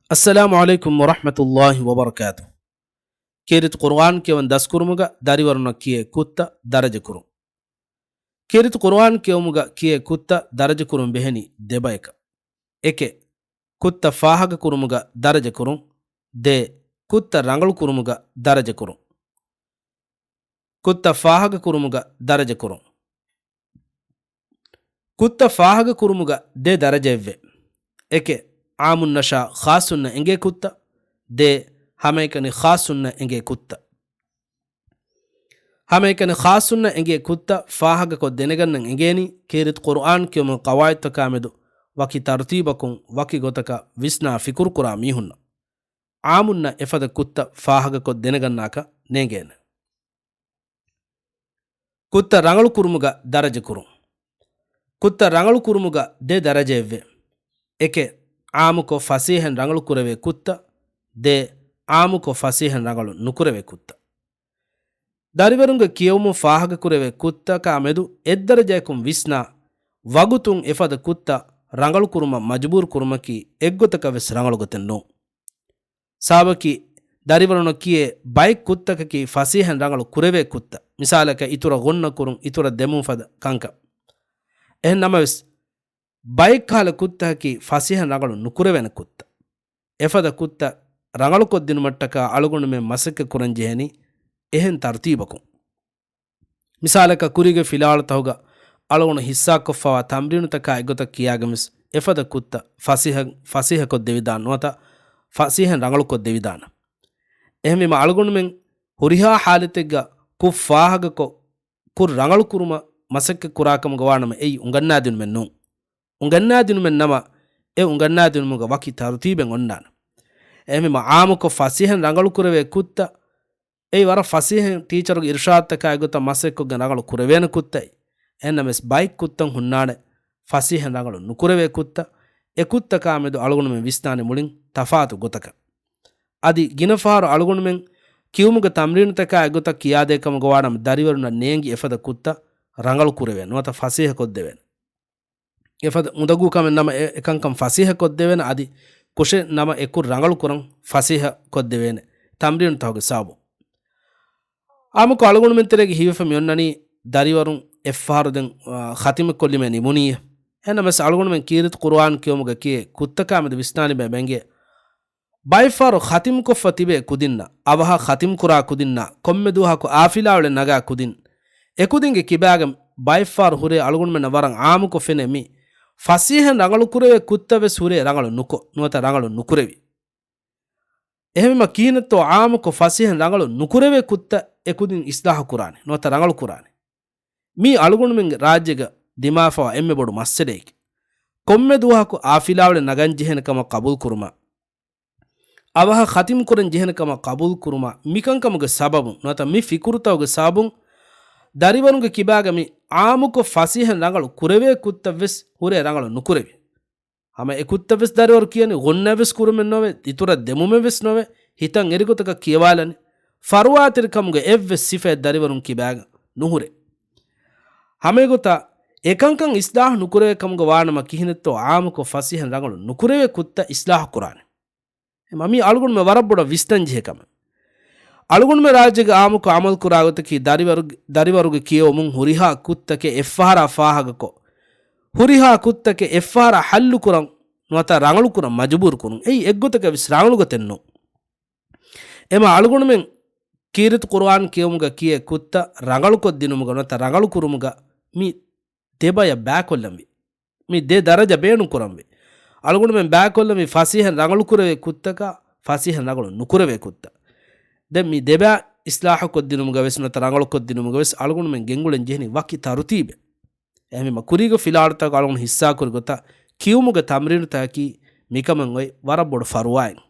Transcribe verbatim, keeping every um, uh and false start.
އައްސަލާމު ޢަލައިކުމް ވަރަޙްމަތުﷲި ވަބަރަކާތު. ކީރިތި ޤުރުއާން ކިޔަވަން ދަސްކުރުމުގަ ދަރިވަރުނަށް ކިޔޭ ކުށްތައް ދަރަޖަކުރުން. ކީރިތި ޤުރުއާން ކިޔެވުމުގަ ކިޔޭ ކުށްތައް ދަރަޖަކުރުން ބެހެނީ ދެބަޔަކަށް. އެކެއް، ކުށްތައް ފާހަގަކުރުމުގަ ދަރަޖަކުރުން. ދެ، ކުށްތައް ރަނގަޅުކުރުމުގަ ދަރަޖަކުރުން. ކުށްތައް ފާހަގަކުރުމުގަ ދަރަޖަކުރުން. ކުށްތައް ފާހަގަކުރުމުގަ ދެ ދަރަޖައެއްވޭ. އެކެއް، ޢާމުންނަށާ ޚާއްޞުންނަށް އެނގޭ ކުށްތައް. ދެ، ހަމައެކަނި ޚާއްޞުންނަށް އެނގޭ ކުށްތައް. ހަމައެކަނި ޚާއްޞުންނަށް އެނގޭ ކުށްތައް ފާހަގަކޮށް ދެނެގަންނަން އެނގޭނީ، ކީރިތި ޤުރުއާން ކިޔުމުގެ ޤަވާޢިދުތަކާމެދު ވަކި ތަރުތީބަކުން ވަކި ގޮތަކަށް ވިސްނާ ފިކުރުކުރާ މީހުންނަށް. ޢާމުންނަށް އެފަދަ ކުށްތައް ފާހަގަކޮށް ދެނެގަންނާކަށް ނޭނގޭނެ. ކުށްތައް ރަނގަޅުކުރުމުގަ ދަރަޖަކުރުން. ކުށްތައް ރަނގަޅުކުރުމުގަ ދެ ދަރަޖައެއްވޭ. އެކެއް، ޢާއްމުކޮށް ފަސޭހައިން ރަނގަޅު ކުރެވޭ ކުށްތައް. ދެ، ޢާއްމުކޮށް ފަސޭހައިން ރަނގަޅު ނުކުރެވޭ ކުށްތައް. ދަރިވަރުންގެ ކިޔެވުމުން ފާހަގަކުރެވޭ ކުށްތަކާ މެދު އެއްދަރަޖައަކުން ވިސްނާ، ވަގުތުން އެފަދަ ކުށްތައް ރަނގަޅުކުރުމަށް މަޖުބޫރު ކުރުމަކީ އެއްގޮތަކަށް ވެސް ރަނގަޅު ގޮތެއް ނޫން. ސަބަބަކީ، ދަރިވަރުންނަށް ކިޔޭ ބައެއް ކުށްތަކަކީ ފަސޭހައިން ރަނގަޅު ކުރެވޭ ކުށްތައް. މިސާލަކަށް، އިތުރަށް ގޮންނަ ކުރުން، އިތުރަށް ދެމުން ފަދަ ކަންކަން. އެހެން ނަމަވެސް، ބައެއް ކަހަލަ ކުށްތަކަކީ ފަސޭހައިން ރަނގަޅު ނުކުރެވޭނެ ކުށްތައް. އެފަދަ ކުށްތައް ރަނގަޅުކޮށްދިނުމަށްޓަކާ އަޅުގަނޑުމެން މަސައްކަތް ކުރަން ޖެހެނީ އެހެން ތަރުތީބަކުން. މިސާލަކަށް، ކުރީގެ ފިލާވަޅުތަކުގަ އަޅުގަނޑު ހިއްސާކޮށްފަވާ ތަމްރީނުތަކާ އެއްގޮތަށް ކިޔާގެންވެސް އެފަދަ ކުށްތައް ފަސޭހަ، ފަސޭހަކޮށްދެވިދާނެ ނުވަތަ ފަސޭހައިން ރަނގަޅުކޮށްދެވިދާނެ. އެހެންވީމަ، އަޅުގަނޑުމެން ހުރިހާ ޙާލަތެއްގަ ކުށް ފާހަގަކޮށް، ކުށް ރަނގަޅުކުރުމަށް މަސައްކަތް ކުރާކަމުގަ ވާނަމަ، އެއީ އުނގަންނާދިނުމެއް ނޫން. އުނގަންނާދިނުމެއް ނަމަ، އެ އުނގަންނާދިނުމުގަ ވަކި ތަރުތީބެއް އޮންނާނެ. އެހެންވީމަ، ޢާއްމުކޮށް ފަސޭހައިން ރަނގަޅު ކުރެވޭ ކުށްތައް، އެއީ ވަރަށް ފަސޭހައިން ޓީޗަރުގެ އިރުޝާދުތަކާ އެއްގޮތަށް މަސައްކަތްކޮށްގެން ރަނގަޅު ކުރެވޭނެ ކުށްތައް. އެހެންނަމަވެސް، ބައެއް ކުށްތައް ހުންނާނެ ފަސޭހައިން ރަނގަޅު ނުކުރެވޭ ކުށްތައް. އެ ކުށްތަކާ މެދު އަޅުގަނޑުމެން ވިސްނާނެ މުޅިން ތަފާތު ގޮތަކަށް. އަދި ގިނަ ފަހަރު އަޅުގަނޑުމެން ކިޔުމުގެ ތަމްރީނުތަކާ އެއްގޮތަށް ކިޔާދޭ ކަމުގަ ވާނަމަ، ދަރިވަރުންނަށް ނޭނގި އެފަދަ ކުށްތައް ރަނގަޅު ކުރެވޭނެ ނުވަތަ ފަސޭހަކޮށްދެވޭނެ. އެފަދަ އުނދަގޫ ކަމެއް ނަމަ، އެ އެކަންކަން ފަސޭހަކޮށްދެވޭނެ. އަދި ކުށެއް ނަމަ، އެ ކުށް ރަނގަޅު ކުރަން ފަސޭހަކޮށްދެވޭނެ ތަމްރީނުތަކުގެ ސަބަބުން. އާއްމުކޮށް އަޅުގަނޑުމެން ތެރޭގަ ހީވެފަ މި އޮންނަނީ، ދަރިވަރުން އެއްފަހަރު ދެން، އާ، ޚަތިމެއްކޮށްލީމޭ ނިމުނީ. އެހެންނަމަވެސް، އަޅުގަނޑުމެން ކީރިތި ޤުރުއާން ކިޔުމުގަ ކިޔޭ ކުށްތަކާ މެދު ވިސްނާލީމޭ ބެނގޭ، ބައެއްފަހަރު ޚަތިމްކޮށްފަ ތިބޭ ކުދިންނަށް، އަވަހަށް ޚަތިމްކުރާ ކުދިންނަށް، ކޮންމެ ދުވަހަކު އާފިލާވަޅެއް ނަގާ ކުދިން، އެކުދިންގެ ކިބާގަ ބައެއްފަހަރު ހުރޭ އަޅުގަނޑުމެންނަށް ވަރަށް އާއްމުކޮށް ފެނޭ މި ފަސޭހައިން ރަނގަޅުކުރެވޭ ކުށްތައް ވެސް ހުރޭ ރަނގަޅު ނުކޮށް، ނުވަތަ ރަނގަޅު ނުކުރެވި. އެހެންވީމަ، ކިހިނެއްތޯ އާއްމުކޮށް ފަސޭހައިން ރަނގަޅު ނުކުރެވޭ ކުށްތައް އެކުދިން އިސްލާހު ކުރާނެ، ނުވަތަ ރަނގަޅު ކުރާނެ؟ މީ އަޅުގަނޑުމެންގެ ރާއްޖޭގަ ދިމާވެފަވާ އެންމެ ބޮޑު މައްސަލައެކޭ. ކޮންމެ ދުވަހަކު އާފިލާވަޅެއް ނަގަން ޖެހޭނެ ކަމަށް ޤަބޫލު ކުރުމަށް، އަވަހަށް ޚަތިމް ކުރަން ޖެހޭނެ ކަމަށް ޤަބޫލު ކުރުމަށް، މިކަންކަމުގެ ސަބަބުން ނުވަތަ މި ފިކުރުތަކުގެ ސަބަބުން ދަރިވަރުންގެ ކިބާގަ މި އާއްމުކޮށް ފަސޭހައިން ރަނގަޅު ކުރެވޭ ކުށްތައް ވެސް ހުރޭ ރަނގަޅު ނުކުރެވި. ހަމަ އެ ކުށްތައް ވެސް ދަރިވަރު ކިޔަނީ ޣުންނަ ވެސް ކުރުމެއް ނޮވެ، އިތުރަށް ދެމުމެއް ވެސް ނޮވެ، ހިތަށް އެރިގޮތަކަށް ކިޔަވާލަނީ. ފަރުވާތެރިކަމުގެ އެއްވެސް ސިފައެއް ދަރިވަރުން ކިބާގަ ނުހުރޭ. ހަމައެގޮތަށް އެކަންކަން އިސްލާހު ނުކުރެވޭ ކަމުގަ ވާނަމަ ކިހިނެއްތޯ އާއްމުކޮށް ފަސޭހައިން ރަނގަޅު ނުކުރެވޭ ކުށްތައް އިސްލާހު ކުރާނެ؟ އެމަ މީ އަޅުގަނޑުމެން ވަރަށް ބޮޑަށް ވިސްނަން ޖެހޭ ކަމެއް. އަޅުގަނޑުމެން ރާއްޖޭގަ އާއްމުކޮށް އަމަލު ކުރާ ގޮތަކީ ދަރިވަރު، ދަރިވަރުގެ ކިޔެވުމުން ހުރިހާ ކުށްތަކެއް އެއްފަހަރާ ފާހަގަކޮށް، ހުރިހާ ކުށްތަކެއް އެއްފަހަރާ ހައްލު ކުރަން ނުވަތަ ރަނގަޅު ކުރަން މަޖުބޫރު ކުރުން. އެއީ އެއްގޮތަކަށް ވެސް ރަނގަޅު ގޮތެއް ނޫން. އެމަ އަޅުގަނޑުމެން ކީރިތި ޤުރުއާން ކިޔެވުމުގަ ކިޔޭ ކުށްތައް ރަނގަޅުކޮށްދިނުމުގަ ނުވަތަ ރަނގަޅު ކުރުމުގަ މި ދެބަޔަށް ބައިކޮށްލަންވީ. މި ދެ ދަރަޖަ ބޭނުން ކުރަންވީ. އަޅުގަނޑުމެން ބައިކޮށްލަންވީ ފަސޭހައިން ރަނގަޅު ކުރެވޭ ކުށްތަކާ، ފަސޭހައިން ރަނގަޅު ނުކުރެވޭ ކުށްތައް. ދެން މި ދެބަ އިސްލާހު ކޮށްދިނުމުގަ ވެސް ނުވަތަ ރަނގަޅު ކޮށްދިނުމުގަ ވެސް އަޅުގަނޑުމެން ގެންގުޅެން ޖެހެނީ ވަކި ތަރުތީބެއް. އެހެންވީމަ ކުރީގެ ފިލާވަޅުތަކުގަ އަޅުގަނޑު ހިއްސާކުރި ގޮތަށް ކިޔުމުގެ ތަމްރީނުތަކަކީ މިކަމަށް އޮތް ވަރަށް ބޮޑު ފަރުވާއެއް.